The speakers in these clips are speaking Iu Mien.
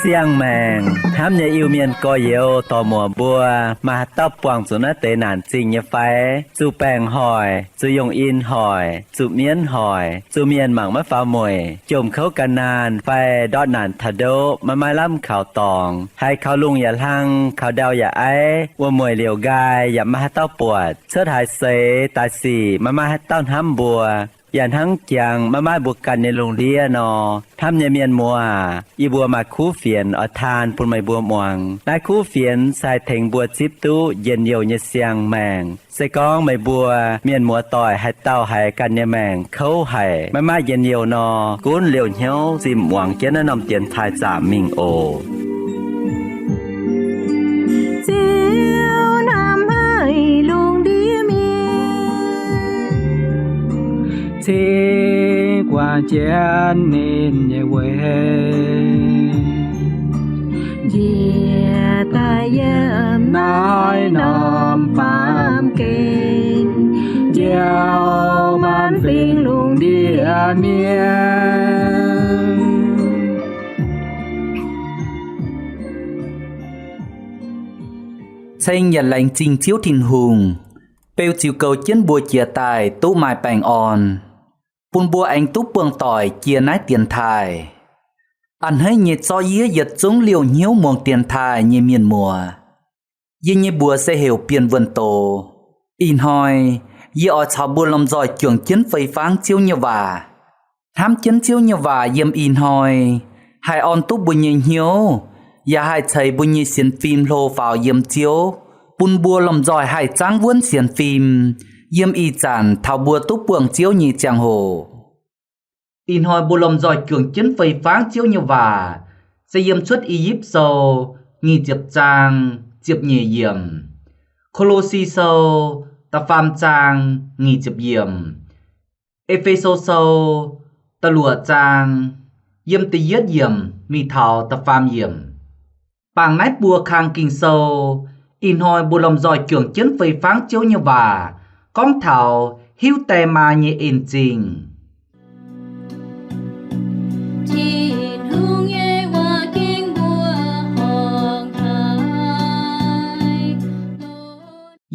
Siang-maengc hnamv nyei Iu-Mienh gorx-youz dorc-muoc mbuo, maaih haaix dauh buangh zuqc naaiv deix naanc zingh nyei fai? Zuqc baengc hoic, zuqc yungh in hoic, zuqc mienv hoic, zuqc mienh mangc maiv faaux mueic, jomc kouv gan naanh fai ndortv naanc taux ndoqv maiv maaih lamh kaux dorngx, haiz kaux lungh yaac hlang, kaux ndau yaac aiv, wuom-mueic liouc nqaai yaac maiv maaih haaix dauh buatc, cuotv haaix seix daaih sic maiv maaih haaix dauh hnamv mbuo, yaac hnangv jangx maiv maaih mbuo ganh nyei lungh ndiev nor, hnamv nyei mienh muoz aac, yie mbuo maaih kuv fienx oix taan bun meih mbuo muangx. Naaiv kuv fienx se haih tengx mbuo zipv duqv njien-youh nyei siang-maengc. Se gorngv meih mbuo mienh muoz-doic haaix dauh haiz ganh nyei maengc kouv haic, maiv maaih njien-youh nor, gunv liouh hnyouv zinh muangx jienv naaiv norm dienx taaih zaamc mingh oc. Ziouv hnamv haic lungh ndiev mienh, cingx guangc jienv ninh nyei weic, njiec daaih yiem naaiv norm baamh gen, njoux maanc fingx lungh ndiev mienh. Ceng yaac laengz zingh Ziouv Tin-Hungh, beu ziux goux jienv mbuo jiex daaih duqv maaih baengh orn, bun mbuo aengx duqv buangh doic jiex naaiv dienx taaih. A'hneiv nyei zorqv yie yietc zungv liouh hnyouv muangx dienx taaih nyei mienh muoz. Yie nyei mbuox se heuc Bienh Wuonh Doz. Ih hnoi yie oix caux mbuo lomh nzoih juangc jienv fei fangv Ziouv nyei waac. Hnamv jienv Ziouv nyei waac yiem ih hnoi haih orn duqv mbuo nyei hnyouv, yaac haih ceix mbuo nyei sienx fim hlo faaux yiem Ziouv, bun mbuo lomh nzoih haih zaangv wuonv sienx fim yiem ih zanc taux mbuo duqv buangh Ziouv nyei ziangh hoc. Ih hnoi mbuo lomh nzoih juangc jienv fei fangv Ziouv nyei waac se yiem Cuotv I^yipv Sou nyic ziepc zaang ziepc nyeic yiemc, Ko^lo^si Sou da'faam zaang nyic ziepc yiemc, E^fe^so Sou da'luoqc zaang yiem da'yietv yiemc mingh taux da'faam yiemc. Bangc naaiv buo kang Ging-Sou, ih hnoi mbuo lomh nzoih juangc jienv fei fangv Ziouv nyei waac gorngv taux hiuv die maa nyei en zingh. Tin-Hungh nyei waac gengh mbuo horngh haic.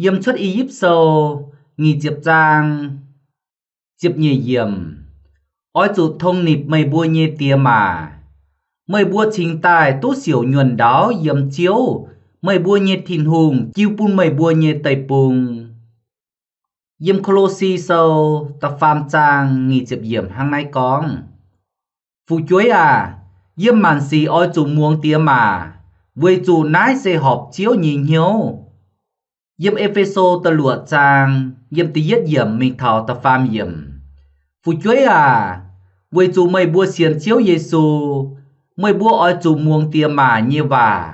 Yiem Cuotv I^yipv Sou nyic ziepc zaang ziepc nyeic yiemc, oix zuqc tong nipc meih mbuo nyei diex maac. Meih mbuo cingx daaih duqv siouc nyuonh ndaauv yiem Ziouv, meih mbuo nyei Tin-Hungh jiu bun meih mbuo nyei deic-bung. Yiem Ko^lo^si Sou da'faam zaang nyic ziepc yiemc hnangv naaiv gorngv, Fu'jueiv aac, yiem maanc sic oix zuqc muangx diex maac, weic zuqc naaiv se horpc Ziouv nyei hnyouv. Yiem E^fe^so da'luoqc zaang, yiem da'yietv yiemc mingh taux da'faam yiemc. Fu'jueiv aac, weic zuqc meih mbuo sienx Ziouv Yesu, meih mbuo oix zuqc muangx diex maac nyei waac.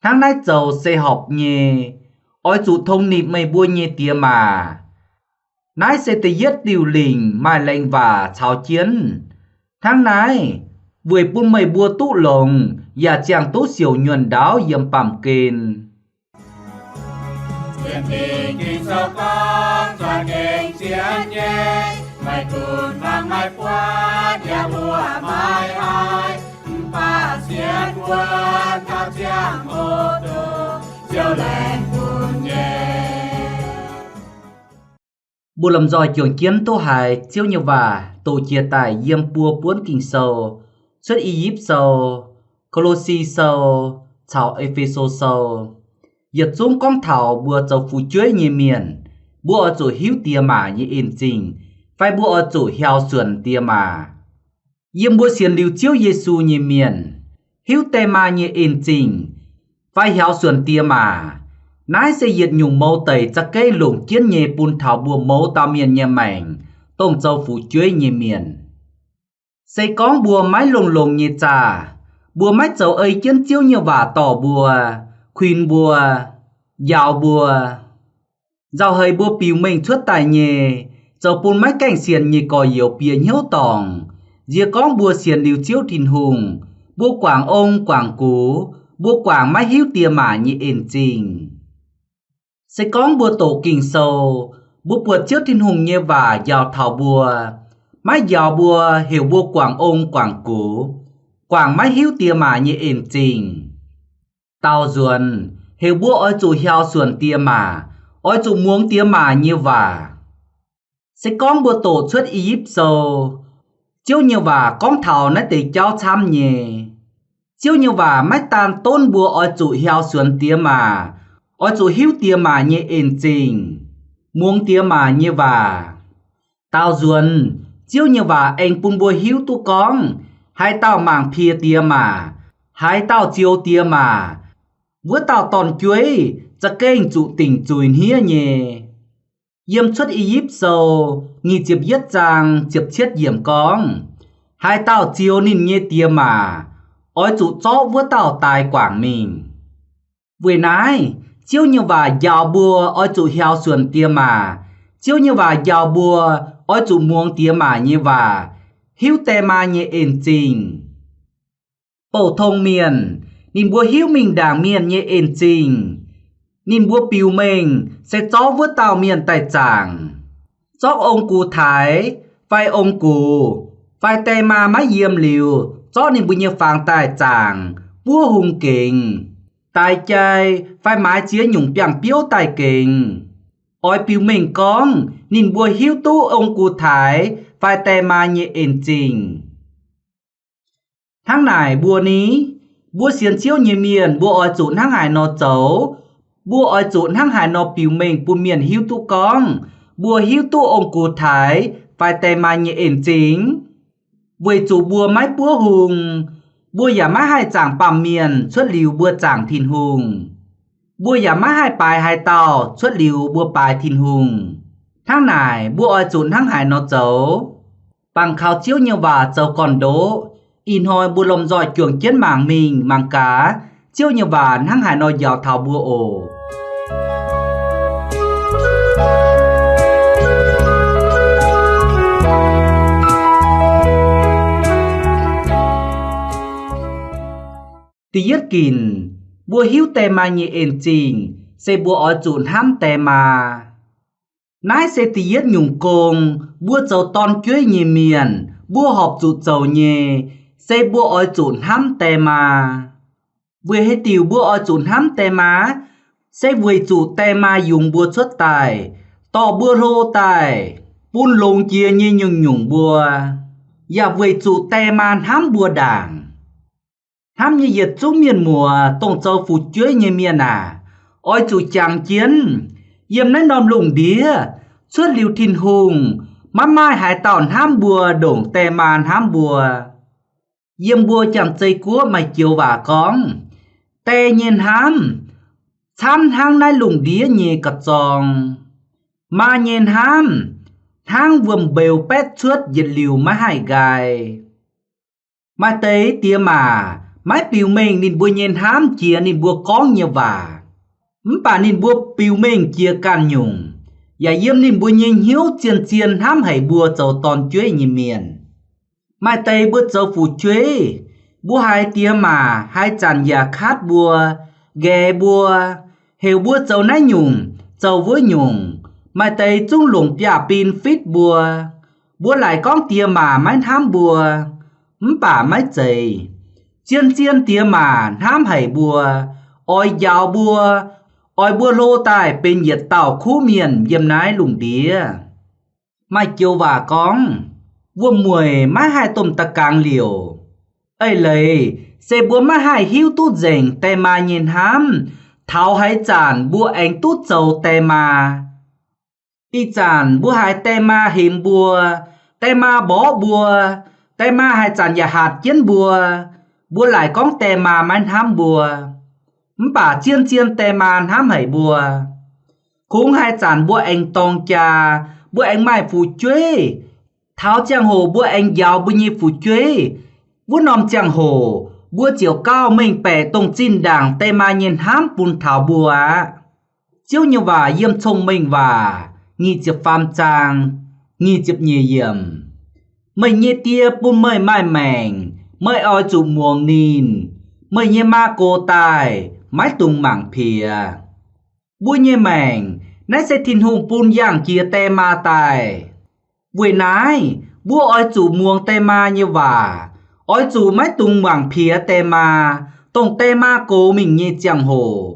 Hnangv naaiv zoux se horpc nyei. Oix zuqc tong nipc meih mbuo nyei diex maac. Naaiv se da'yietv diuh lingc maaih laengz waac caux jienv. Hnangv naaiv, weic bun meih mbuo duqv longx yaac ziangh duqv siouc nyuonh ndaauv yiem baamh gen. Mbuo lomh nzoih juangc jienv duqv haiz Ziouv nyei waac doqc jiex daaih yiem buo buonv Ging-Sou, Cuotv I^yipv Sou, Ko^lo^si Sou, caux E^fe^so Sou. Yietc zungv gorngv taux mbuo zoux fu'jueiv nyei mienh, mbuo oix zuqc hiuv diex maac nyei en zingh, fai mbuo oix zuqc hiaux suonc diex maac. Yiem mbuo sienx liuz Ziouv Yesu nyei mienh, hiuv die maa nyei en zingh fai hiaux suonc diex maac, naaiv se yietc nyungc mouz deic za'gengh longc jienv nyei bun taux mbuo mouz dauh mienh nyei maengc dongh zoux fu'jueiv nyei mienh. Se gorngv mbuo maiv longx-longx nyei zaah, mbuo maiv zoux ei jienv Ziouv nyei waac dorh mbuo, kuinx mbuo, njaaux mbuo, nzauh heix mbuo biux mengh cuotv daaih nyei, zoux bun maiv gaengh sienx nyei gorx-youz bieqc hnyouv dorngc, nziex gorngv mbuo sienx liuz Ziouv Tin-Hungh, Mbuo guangc ong guangc gux, mbuo guangc maiv hiuv diex maac nyei en zingh. Se gorngv mbuo doqc Ging-Sou, mbuo buatc Ziouv Tin-Hungh nyei waac njaaux taux mbuo, maiv njaaux mbuo heuc mbuo guangc ong guangc gux, guangc maiv hiuv diex maac nyei en zingh. Daaux nzuonx heuc mbuo oix zuqc hiaux suonc diex maac, oix zuqc muangx diex maac nyei waac. Se gorngv mbuo doqc Cuotv I^yipv Sou, Ziouv nyei waac gorngv taux naaiv deix jauv camv nyei. Ziouv nyei waac maiv daan donv mbuo oix zuqc hiaux suonc diex maac, oix zuqc hiuv diex maac nyei en zingh, muangx diex maac nyei waac. Daaux nzuonx, Ziouv nyei waac aengx bun mbuo hiuv duqv gorngv, haaix dauh mangc piex diex maac, haaix dauh zioux diex maac, wuov dauh dorn-jueiv za'gengh zuqc dingc zuiz hniev nyei. Yiem Cuotv I^yipv Sou nyic ziepc yietv zaang ziepc cietv yiemc gorngv, haaix dauh zioux ninh nyei diex maac, oix zuqc zorqv wuov dauh daix guangc mingh. Weic naaiv, Ziouv nyei waac njaaux mbuo oix zuqc hiaux suonc diex maac. Ziouv nyei waac njaaux mbuo oix zuqc muangx diex maac nyei waac, hiuv die maa nyei en zingh. Bouc tong mienh, ninh mbuo hiuv mingh ndaangc mienh nyei en zingh. Ninh mbuo biux mengh se zorqv wuov dauh mienh daaih zaangc. Zorqv ong-gux taaix, fai ong-gux, fai die maa maiv yiem liuz, zorqv ninh mbuo nyei fangx daaih zaangc, buov hungh gengx, daix jai, fai maaiz ziex nyungc biangh biouv daaih gengx. Oix biux mengh gorngv ninh mbuo hiuv duqv ong-gux taaix fai die maa nyei en zingh. Hnangv naaic mbuo ni, mbuo sienx Ziouv nyei mienh mbuo oix zuqc hnangv haaix nor zoux? Mbuo oix zuqc hnangv haaix nor biux mengh bun mienh hiuv duqv gorngv mbuo hiuv duqv ong-gux taaix fai die maa nyei en zingh? Weic zuqc mbuo maiv buov hung, mbuo yaac maiv haih zaangc baamh mienh cuotv liuz mbuo zaangc Tin-Hungh. Mbuo yaac maiv haih baaix haaix dauh cuotv liuz mbuo baaix Tin-Hungh. Hnangv naaic mbuo oix zuqc hnangv haaix nor zoux? Bangc kaux Ziouv nyei waac zoux gorn-ndoqv, ih hnoi mbuo lomh nzoih juangc jienv mangc mingh mangc gaax, Ziouv nyei waac hnangv haaix nor njaaux taux mbuo oc. Da'yietv ginc, mbuo hiuv die maa nyei en zingh se mbuo oix zuqc hnamv die maa. Naaiv se da'yietv nyungc gong, mbuo zoux dorn-jueiv nyei mienh mbuo horpc zuqc zoux nyei, se mbuo oix zuqc hnamv die maa. Weic haaix diuc mbuo oix zuqc hnamv die maa? Se weic zuqc die maa yungz mbuo cuotv daaih, dorh mbuo hlo daaih, bun longx jiex nyei nyungc-nyungc mbuo, yaac weic zuqc die maa hnamv mbuo ndaangc. Hnamv nyei yietc zungv mienh muoz, dongh zoux fu'jueiv nyei mienh aac, oix zuqc jangx jienv, yiem naaiv norm lungh ndiev, cuotv liuz Tin-Hungh, maiv maaih haaix dauh hnamv mbuo ndongc die maa hnamv mbuo. Yiem mbuo Janx-Zei Guoqv maaih joux waac gorngv, die nyei hnamv camv hnangv naaiv lungh ndiev nyei ga'zorng. Maa nyei hnamv hnangv wuom-mbeux baetv cuotv yietc liuz maiv haih nqaai. Maaih deix diex maac maiv biux mengh ninh mbuo nyei hnamv jiex ninh mbuo gorngv nyei waac, mv baac ninh mbuo biux mengh jiex ganh nyungc, yaac yiem ninh mbuo nyei hnyouv zien-zien hnamv haic mbuo zoux dorn-jueiv nyei mienh. Maaih deix mbuo zoux fu'jueiv, mbuo haiz diex maac haaix zanc yaac katv mbuo, nqaex mbuo, heuc mbuo zoux naaiv nyungc, zoux wuov nyungc. Maaih deix zungv longc biaav-bin fitv mbuo. Mbuo laaic gorngv diex maac maiv hnamv mbuo, mv baac maiv zeiz. Zien-zien diex maac hnamv haic mbuo, oix njaaux mbuo, oix mbuo hlo daaih benx yietc dauh kuv mienh yiem naaiv lungh ndiev. Maaih joux waac gorngv, wuom-mueic maiv haih domh da'gangx liouc. Eix leiz se mbuo maiv haih hiuv duqv nzengc die maa nyei hnamv, taux haaix zanc mbuo aengx duqv zoux die maa. Ih zanc mbuo haiz die maa hemx mbuo, die maa mborqv mbuo, die maa haaix zanc yaac hatc jienv mbuo, mbuo laaic gorngv die maa maiv hnamv mbuo. Mv baac zien-zien die maa hnamv haic mbuo. Kungx haaix zanc mbuo aengx dorng jaa, mbuo aengx maaih fu'jueiv, taux ziangh hoc mbuo aengx njaaux mbuo nyei fu'jueiv, wuov norm ziangh hoc mbuo ziouc gauh mengh baeqc dongh zinh ndaangc die maa nyei hnamv bun taux mbuo aqv. Ziouv nyei waac yiem Cong-Mengh Waac nyic ziepc faam zaang nyic ziepc nyeic yiemc, meih nyei die bun meih maaih maengc, Meih oix zuqc muangx ninh. Meih nyei maa gox daaih maiv dungx mangc piex. Mbuo nyei maengc naaiv se Tin-Hungh bun yangh jiex die maa daaih. Weic naaiv mbuo oix zuqc muangx die maa nyei waac, oix zuqc maiv dungx mangc piex die maa, dongh die maa gox mingh nyei ziangh hoc.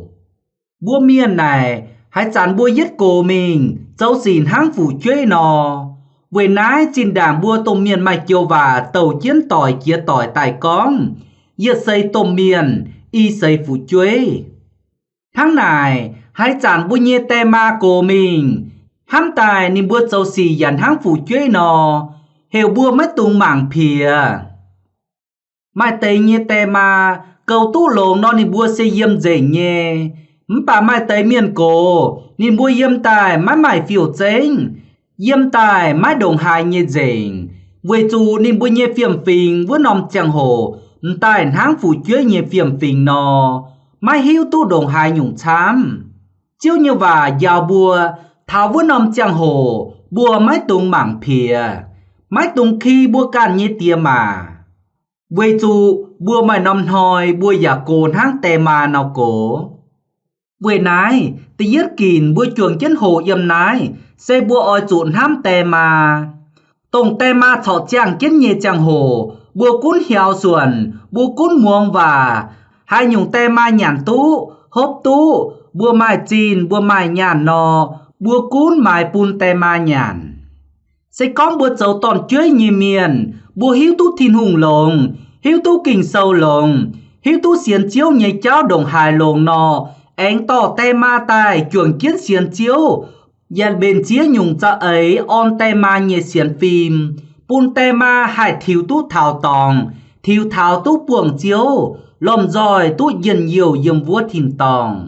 Mbuo mienh naaic, haaix zanc mbuo yietv gox mingh zoux sic hnangv fu'jueiv nor, weic naaiv zinh ndaangc mbuo domh mienh maaih joux waac douc jienv doic jiex doic daaih gorngv, yietc seix domh mienh, i seix fu'jueiv. Hnangv naaic, haaix zanc mbuo nyei die maa gox mingh, hnamv daaih ninh mbuo zoux sic yaac hnangv fu'jueiv nor, heuc mbuo maiv dungx mangc piex. Maaih deix nyei die maa goux duqv longx nor, ninh mbuo se yiem nzengc nyei. Mv baac maaih deix mienh gox, ninh mbuo yiem daaih maiv maaih fiuv-zengv, yiem daaih maiv ndongc haaix nyei nzengc, weic zuqc ninh mbuo nyei fiem-fingx wuov norm ziangh hoc m'daaih hnangv fu'jueiv nyei fiem-fingx nor, maiv hiuv duqv ndongc haaix nyungc camv. Ziouv nyei waac njaaux mbuo, taux wuov norm ziangh hoc mbuo maiv dungx mangc piex, maiv dungx ki mbuo ganh nyei diex maac, weic zuqc mbuo maaih norm hnoi mbuo yaac gox hnangv die maa nor gox. Weic naaiv da'yietv ginc mbuo juangc jienv hoqc yiem naaiv se mbuo oix zuqc hnamv die maa. Dongh die maa corc ziangh jienv nyei ziangh hoc, mbuo gunv hiaux suonc, mbuo gunv muangx waac. Haaix nyungc die maa nyanc duqv, hopv duqv, mbuo maaih zinh, mbuo maaih nyaanh nor, mbuo gunv maaiz bun die maa nyanc. Se gorngv mbuo zoux dorn-jueiv nyei mienh, mbuo hiuv duqv Tin-Hungh longx, hiuv duqv Ging-Sou longx, hiuv duqv sienx Ziouv nyei jauv ndongc haaix longx nor, aengx dorh die maa daaih juangc jienv sienx Ziouv, yaac mbenc ziex nyungc za'eix orn die maa nyei sienx fim, bun die maa haih tiux duqv taux dorngx, tiux taux duqv buangh Ziouv, lomh nzoih duqv njien-youh yiem wuov tin-dorngh.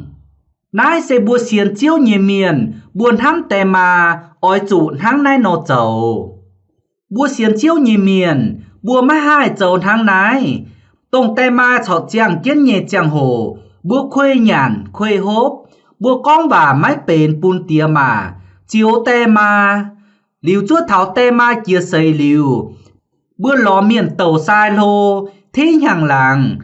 Naaiv se mbuo sienx Ziouv nyei mienh, mbuo hnamv die maa oix zuqc hnangv naaiv nor zoux. Mbuo sienx Ziouv nyei mienh, mbuo maiv haih zoux hnangv naaiv. Dongh die maa corc ziangh jienv nyei ziangh hoc, mbuo kuei nyanc kuei hopv, mbuo gorngv waac maiv benx bun diex maac, zioux die maa. Liuz zuov taux die maa jiex seix liuz, mbuo lorz mienh douc sai hlo, tiv hnyangx-laangc,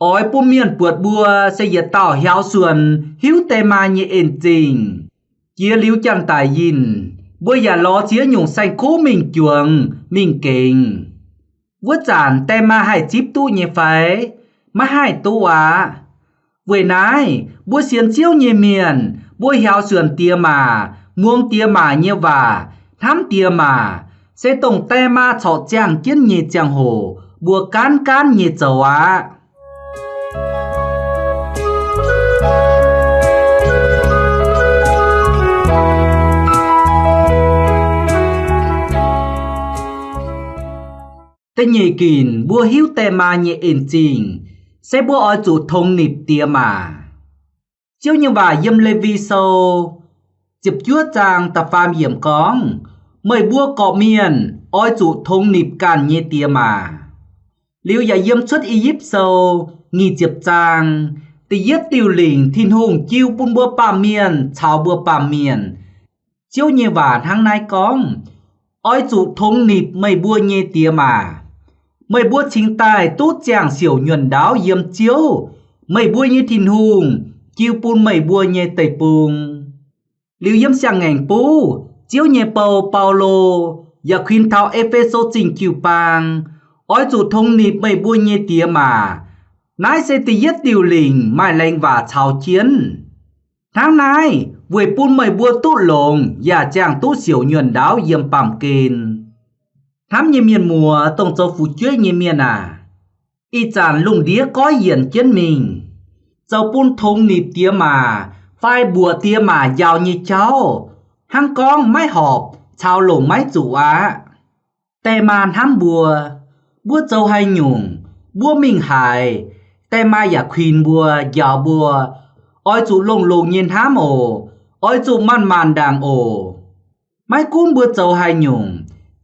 oix bun mienh buatc mbuo se yietc dauh hiaux suonc hiuv die maa nyei en-zingh. Jiex liuz janx-daic yinh, mbuo yaac lorz ziex nyungc saeng-kuv mingh juangx mingh gengx. Wuov zanc die maa haih zipv duqv nyei fai? Maiv haih duqv aqv. Weic naaiv, mbuo sienx Ziouv nyei mienh, mbuo hiaux suonc diex maac, muangx diex maac nyei waac, hnamv diex maac, se dongh die maa corc ziangh jienv nyei ziangh hoc mbuo gaanv gaanv nyei zoux aqv. Da'nyeic ginc mbuo hiuv die maa nyei en-zingh se mbuo oix zuqc tongx nipc diex maac. Ziouv nyei waac yiem Lewi Sou ziepc juov zaang da'faam yiemc gorngv, meih mbuo gorqv-mienh oix zuqc tongx nipc ganh nyei diex maac. Liuz yaac yiem Cuotv I^yipv Sou nyic ziepc zaang, da'yietv diuh lingc Tin-Hungh jiu bun mbuo baamh mienh caux mbuo baamh mienh. Ziouv nyei waac hnangv naaiv gorngv, oix zuqc tongx nipc meih mbuo nyei diex maac. Meih mbuo cingx daaih duqv ziangh siouc nyuonh ndaauv yiem Ziouv, meih mbuo nyei Tin-Hungh, jiu bun meih mbuo nyei deic-bung. Liuz yiem Siang-Ngaengc Buv, Ziouv nyei bou, Baulo, yaac kuinx taux E^fe^so Zingh jiu-baang, oix zuqc tongx nipc meih mbuo nyei diex maac. Naaiv se da'yietv diuh lingc maaih laengz waac caux jienv. Hnangv naaiv weic bun meih mbuo duqv longx yaac ziangh duqv siouc nyuonh ndaauv yiem baamh gen. Hnamv nyei mienh muoz, dongh zoux fu'jueiv nyei mienh aac, ih zanc lungh ndiev goiv yienc jienv mingh, zoux bun tongx nipc diex maac fai mbuoqc diex maac njaaux nyei jauv, hnangv gorngv maiv horpc caux longc maiv zuqc aqv. Die maa hnamv mbuo, mbuo zoux haaix nyungc, mbuo mingh haaix, die maa yaac kuinx mbuo, njaaux mbuo, oix zuqc longx-longx nyei hnamv oc, oix zuqc manc-manc ndaangc oc. Maiv gunv mbuo zoux haaix nyungc,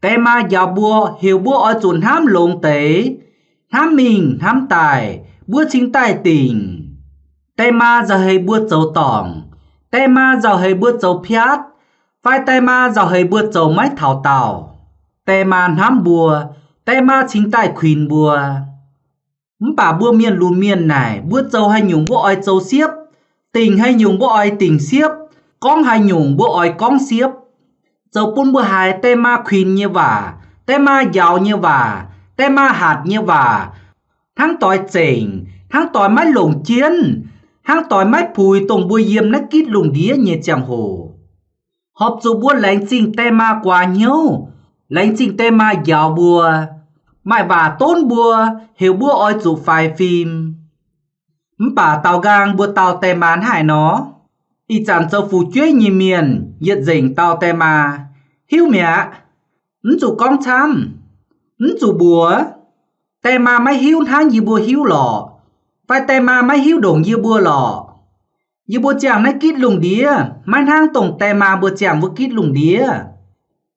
die maa njaaux mbuo, heuc mbuo oix zuqc hnamv longx deix, hnamv mingh hnamv daaih, mbuo cingx daaih dingc. Die maa nzauh heix mbuo zoux dorngc, die maa nzauh heix mbuo zoux piatv, fai die maa nzauh heix mbuo zoux maiv taux daauh. Die maa hnamv mbuo, die maa cingx daaih kuinx mbuo. Mv baac mbuo mienh lunx mienh naaic, mbuo zoux haaix nyungc mbuo oix zoux siepv, dingc haaix nyungc mbuo oix dingc siepv, gorngv haaix nyungc mbuo oix gorngv siepv, zoux bun mbuo haiz die maa kuinx nyei waac, die maa njaaux nyei waac, die maa hatc nyei waac, hnangv doix zengc, hnangv doix maiv longc jienv, hnangv doix maiv puix dongh mbuo yiem naaiv gitv lungh ndiev nyei ziangh hoc. Horpc zuqc mbuo laengz zingh die maa guaax hnyouv, laengz zingh die maa njaaux mbuo, maaih waac donv mbuo, heuc mbuo oix zuqc faix fim. Mv baac daaux nqaang mbuo dau die maa haaix nor, ih zanc zoux fu'jueiv nyei mienh yietc nzengc dau die maa, Hiuv mi'aqv. Mv zuqc gorngv camv. Mv zuqc mbuox. Die maa maiv hiuv hnangv yie mbuo hiuv lorqc, fai die maa maiv hiuv ndongc yie mbuo lorqc. Yie mbuo ziangh naaiv gitv lungh ndiev maiv hnangv dongh die maa mbuo ziangh wuov gitv lungh ndiev.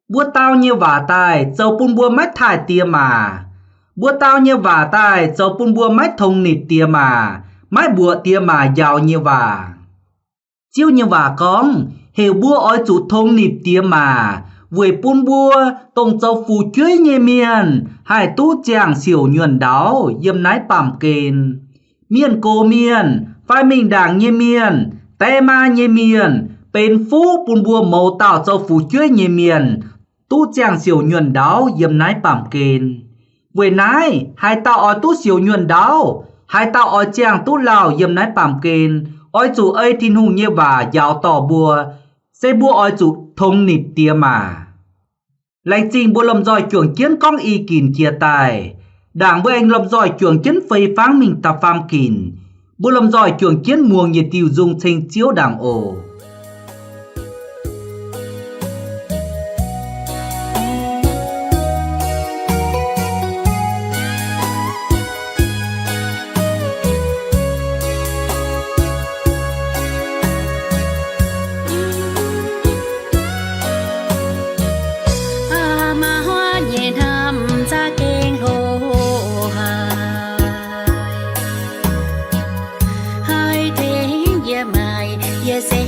Mbuo dau nyei waac daaih zoux bun mbuo maiv taaih diex maac. Mbuo dau nyei waac daaih zoux bun mbuo maiv tongx nipc diex maac, maiv mbuoqc diex maac njaaux nyei waac. Ziouv nyei waac gorngv heuc mbuo oix zuqc tongx nipc diex maac, weic bun mbuo dongh zoux fu'jueiv nyei mienh haih duqv ziangh siouc nyuonh ndaauv yiem naaiv baamh gen. Mienh gox mienh fai mingh ndaangc nyei mienh, die maa nyei mienh, benx fuqv bun mbuo mouz dauh zoux fu'jueiv nyei mienh duqv ziangh siouc nyuonh ndaauv yiem naaiv baamh gen. Weic naaiv haaix dauh oix duqv siouc nyuonh ndaauv, haaix dauh oix ziangh duqv lauh yiem naaiv baamh gen, oix zuqc ei Tin-Hungh nyei waac njaaux dorh mbuo, se mbuo oix zuqc tongx nipc diex maac. Laengz zingh mbuo lomh nzoih juangc jienv gorngv i ginc jiex daaih. Ndaangc mbuo aengx lomh nzoih juangc jienv fei fangv mingh da'faam ginc. Mbuo lomh nzoih juangc jienv muangx yietc diuh nzung ceng Ziouv ndaangc oc. Maa huaav nyei hnamv za'gengh hlo haic. Haih tengx yie maaic, yie se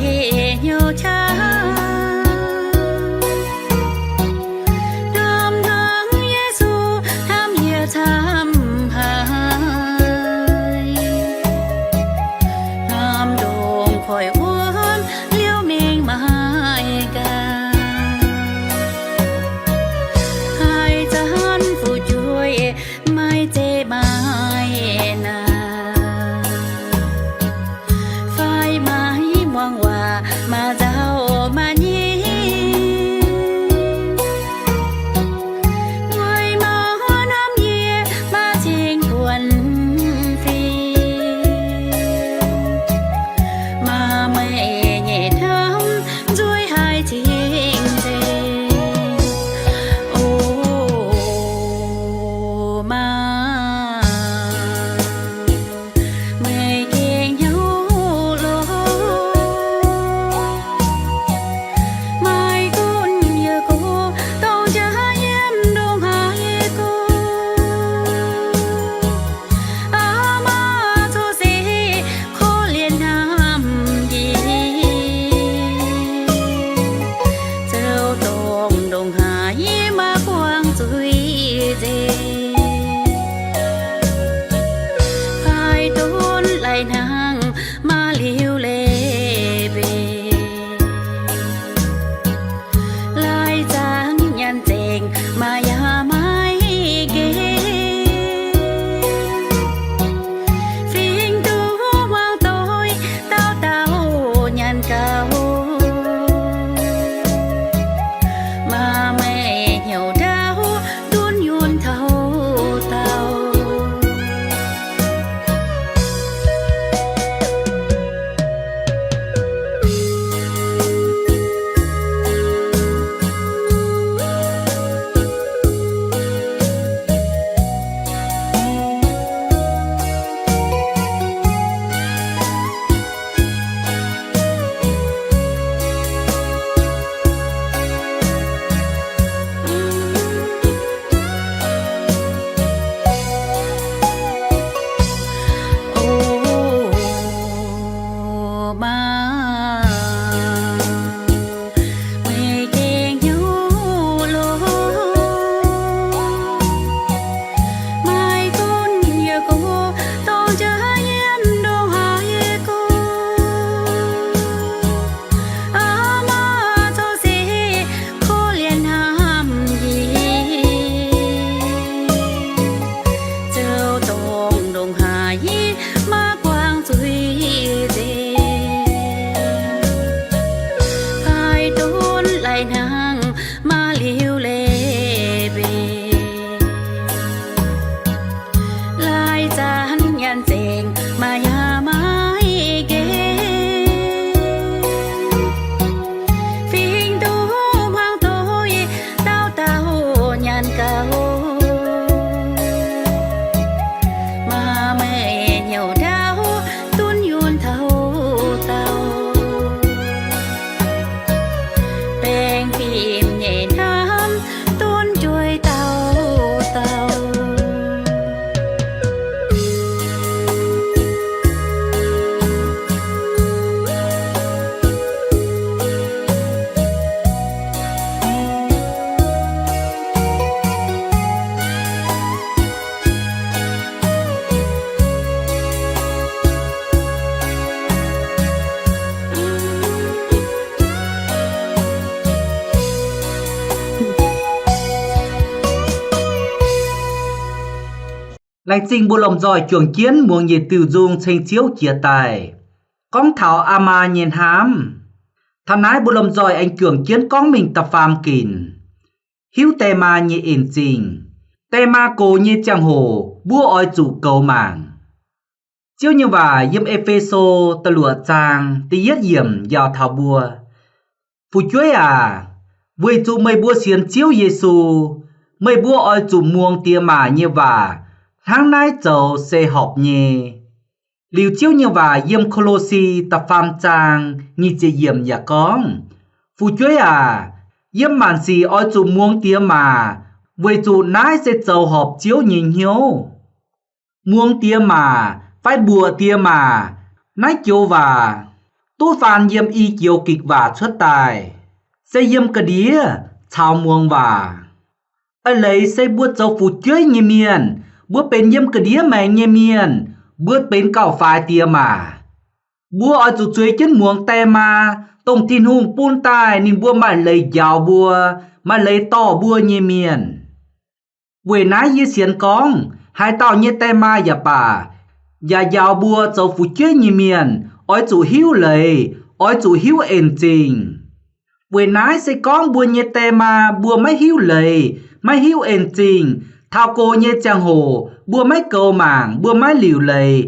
maiv guangc zuiz nzengc. Paaiv donv lai hnangv maaz-liuz leiz-beic, lai zanc nyanc nzengc maaih yaac maiv nqemh. Fingx duqv hmuangx doic dauh dauh nyanc gauh, maaih meih nyouc ndaauv dunv yunh taux daauh, baengh fim nyeic hnamv dunv jueiz dauh dauh. Laengz zingh mbuo lomh nzoih juangc jienv muangx yietc diuh nzung ceng Ziouv jiex daaih. Gorngv taux aa maa nyei hnamv. Taux naaiv mbuo lomh nzoih aengx juangc jienv gorngv mingh da'faam ginc, hiuv die maa nyei en zingh. Die maa gox nyei ziangh hoc mbuo oix zuqc goux mangc. Ziouv nyei waac yiem E^fe^so da'luoqc zaang da'yietv yiemc njaaux taux mbuo, Fu'jueiv aac, weic zuqc meih mbuo sienx Ziouv Yesu, meih mbuo oix zuqc muangx diex maac nyei waac hnangv naaiv zoux se horpc nyei. Liuz Ziouv nyei waac yiem Ko^lo^si da'faam zaang nyic ziepc yiemc yaac gorngv, Fu'jueiv aac, yiem maanc sic oix zuqc muangx diex maac, weic zuqc naaiv se zoux horpc Ziouv nyei hnyouv. Muangx diex maac fai mbuoqc diex maac, naaiv joux waac duqv faan yiem i joux Gikc waac cuotv daaih, se yiem ga'ndiev caux muangx waac. A'leiz se mbuo zoux fu'jueiv nyei mienh, mbuo benx yiem ga'ndiev maengx nyei mienh, mbuo benx gauh faix diex maac. Mbuo oix zuqc zueiz jienv muangx die maa, dongh Tin-Hungh bun daaih ninh mbuo maaih leiz njaaux mbuo, maaih leiz dorh mbuo nyei mienh. Weic naaiv yie sienx gorngv haaix dauh nyei die maa yaac baac, yaac njaaux mbuo zoux fu'jueiv nyei mienh, oix zuqc hiuv leiz, oix zuqc hiuv en zingh. Weic naaiv se gorngv mbuo nyei die maa mbuo maiv hiuv leiz, maiv hiuv en zingh, taux gox nyei ziangh hoc mbuo maiv goux mangc, mbuo maiv liuc leiz,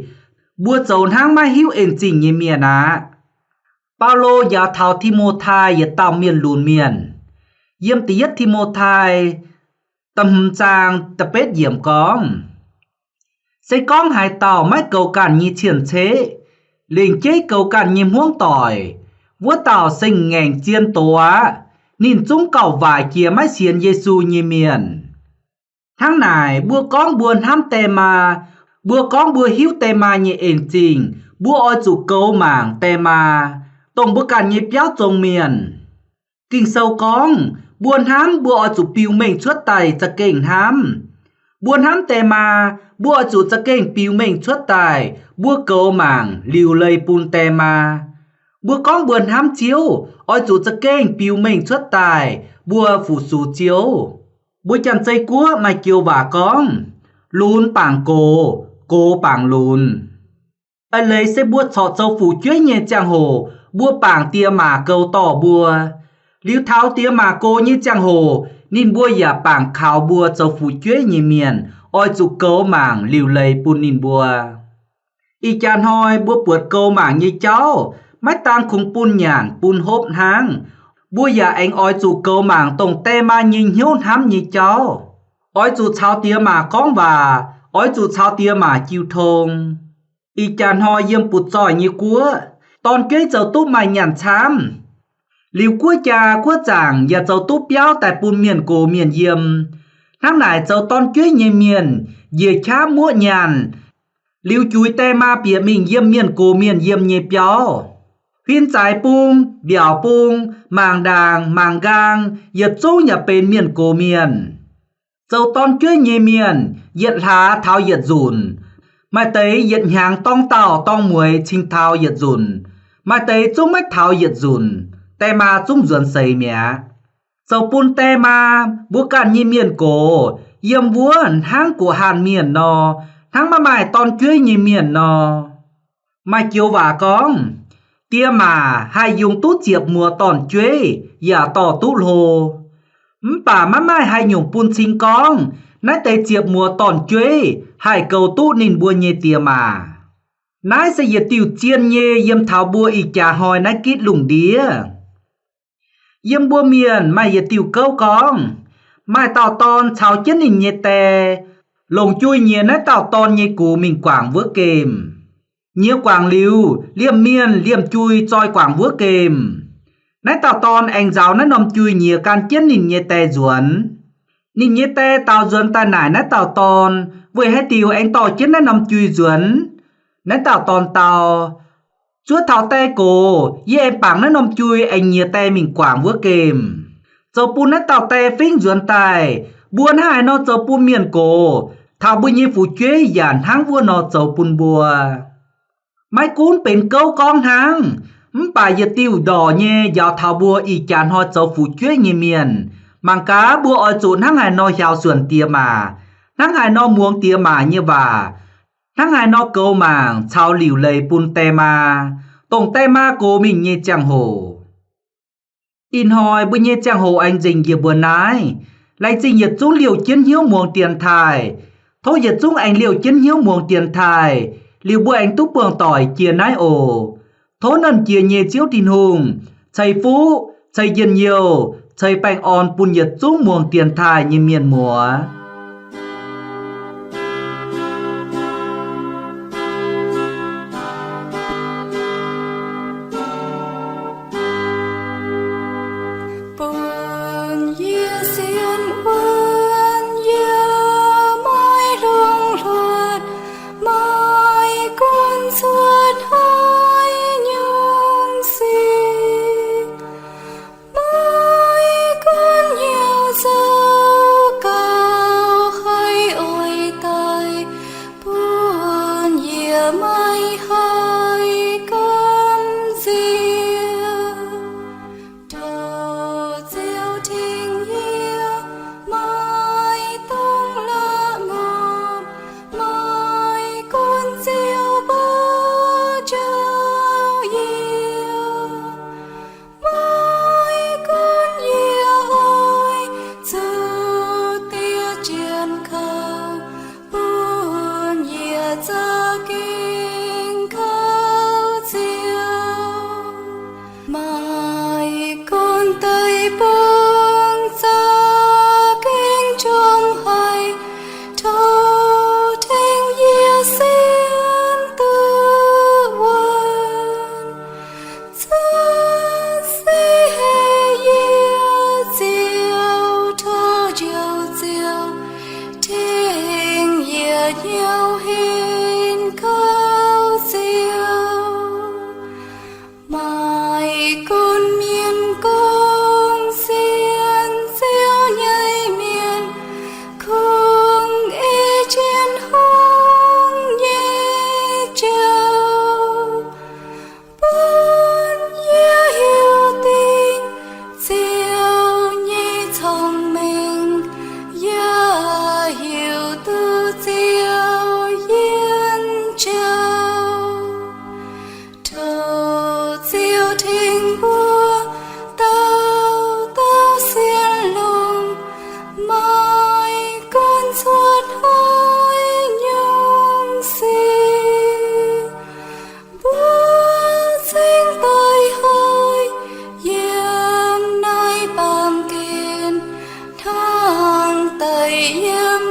mbuo zoux hnangv maiv hiuv en zingh nyei mienh aqv. Baulo njaaux taux Ti^mo^tai yietc dauh mienh lunx mienh. Yiem da'yietv Ti^mo^tai da'hmz zaang da'betv yiemc gorngv, Se gorngv haaix dauh maiv goux ganh nyei cien-ceqv, lengc jeiv goux ganh nyei hmuangv doic, wuov dauh se ngaengc zien doz aqv. Ninh zungv gauh waaic jiex maiv sienx Yesu nyei mienh. Hnangv naaic, mbuo gorngv mbuo hnamv die maa, mbuo gorngv mbuo hiuv die maa nyei en zingh, mbuo oix zuqc goux mangc die maa, dongh mbuo ganh nyei biauv zong mienh. Ging-Sou gorngv, mbuo hnamv mbuo oix zuqc biux mengh cuotv daaih za'gengh hnamv. Mbuo hnamv die maa, mbuo oix zuqc za'gengh biux mengh cuotv daaih, mbuo goux mangc liuc leiz bun die maa. Mbuo gorngv mbuo hnamv Ziouv, oix zuqc za'gengh biux mengh cuotv daaih mbuo fu-sux Ziouv. Mbuo Janx-Zei Guoqv maaih joux waac gorngv, lunx bangc gox, gox bangc lunx. A'leiz se mbuo corc zoux fu'jueiv nyei ziangh hoc mbuo bangc diex maac goux dorh mbuo. Liuz taux diex maac gox nyei ziangh hoc ninh mbuo yaac bangc kaux mbuo zoux fu'jueiv nyei mienh oix zuqc goux mangc liuc leiz bun ninh mbuo. Ih jaax hnoi mbuo buatc goux mangc nyei jauv maiv daan kungx bun nyanc bun hopv hnangv. Mbuo yaac aengx oix zuqc goux mangc dongh die maa nyei hnyouv hnamv nyei jauv. Oix zuqc caux diex maac gorngv waac, oix zuqc caux diex maac jiu tong. Ih jaax hnoi yiem butv-zoih nyei guoqv, dorn-jueiv zoux duqv maaih nyaanh camv. Liuz guoqv jaa guoqv zaangc yaac zoux duqv biauv daaih bun mienh gox mienh yiem. Hnangv naaic zoux dorn-jueiv nyei mienh njiec qaqv muoqv nyaanh, liuz juix die maa bieqc mingh yiem mienh gox mienh yiem nyei biauv. Huin zaaix bung, mbiaauc bung, mangc ndaangc, mangc nqaang, yietc zungv yaac benx mienh gox mienh. Zoux dorn-jueiv nyei mienh yietc hlaax taux yietc nzunc. Maaih deix yietc hnyangx dorng dauh dorng mueiz cingx taux yietc nzunc. Maaih deix zungv maiv taux yietc nzunc, die maa zungv nzuonx seix mi'aqv. Zoux bun die maa, mbuo ganh nyei mienh gox, yiem wuov hnangv guoqv haanh mienh nor, hnangv maiv maaih dorn-jueiv nyei mienh nor. Maaih joux waac gorngv, diex maac haih yungz duqv ziepc muoz dorn-jueiv yaac dorh duqv hlo. Mv baac maiv maaih haaix nyungc bun cing gorngv naaiv deix ziepc muoz dorn-jueiv haih goux duqv ninh mbuo nyei diex maac. Naaiv se yietc diuh zien nyei yiem taux mbuo ih jaax hnoi naaiv gitv lungh ndiev. Yiem mbuo mienh maaih yietc diuh gouv gorngv, maaih dauh dorn caux jienv ninh nyei die longc jui nyiex naaiv dauh dorn nyei gux mingh guangc wuov gemh. Nyiex guangc liuz, liemh mienh liemh jui zoi guangc wuov gemh. Naaiv dauh dorn aengx nzaaux naaiv norm jui nyiex gan jienv ninh nyei die nzuonx. Ninh nyei die daaux nzuonx daaih naaic naaiv dauh dorn, weic haaix diuc aengx dorh jienv naaiv norm jui nzuonx? Naaiv dauh dorn dau, zuov taux die gox, yie aengx bangc naaiv norm jui aengx nyiex die mingh guangc wuov gemh. Zoux bun naaiv dauh die fingv nzuonx daaih, mbuo hnangv haaix nor zoux bun mienh gox, taux mbuo nyei fu'jueiv yaac hnangv wuov nor zoux bun mbuo. Maiv gunv benx gouv gorngv hnangv, mv baac yietc diuh ndorc nyei njaaux taux mbuo ih jaax hnoi zoux fu'jueiv nyei mienh, mangc gaax mbuo oix zuqc hnangv haaix nor hiaaux suonc diex maac, hnangv haaix nor muangx diex maac nyei waac, hnangv haaix nor goux mangc caux liuc leiz bun die maa, dongh die maa gox mingh nyei ziangh hoc. Ih hnoi mbuo nyei ziangh hoc aengx nzengc njiec mbuo naaiv. Laengz zingh yietc zungv liouh jienv hnyouv muangx dienx taaih. Tov yietc zungv aengx liouh jienv hnyouv muangx dienx taaih, liuz mbuo aengx duqv buangh doic jiex naaiv oc. Tov Nernh Jiex nyei Ziouv Tin-Hungh ceix fuqv, ceix njien-youh, ceix baengh orn bun yietc zungv muangx dienx taaih nyei mienh muoz. Bun yie sienx wuonv, yie maiv longx hluotv, maiv gunv cuotv hnoi nyungc sic. Maiv gunv hnyouv zoux gauh haih oix daaih, bun yie maiv haih gamh nziex. Tov Ziouv tengx yie, maiv dungx la'ngopv, maiv gunv Ziouv mbuo njoux yie. Maiv gunv yie oix zuqc diev jienv kouv, bun yie za'gengh kouv Ziouv. Maiv gunv deic-bung za'gengh njongc haic, tov tengx yie sienx duqv wuonv. Zanc se heh yie Ziouv, tov Njoux Ziouv tengx yie hnyouv henv kouv Ziouv. Maiv gunv mienh gorngv sienx Ziouv nyei mienh kungx ei jienv hungh nyei jauv, bun yie hiuv duqv Ziouv nyei cong-mengh, yaac hiuv duqv Ziouv yiem jauv. Tov Ziouv tengx mbuo dauh dauh sienx longx, maiv gunv cuotv hnoi nyungc sic. Mbuo cingx doix hoic yiem naaiv baamh gen, hnangv daic yiem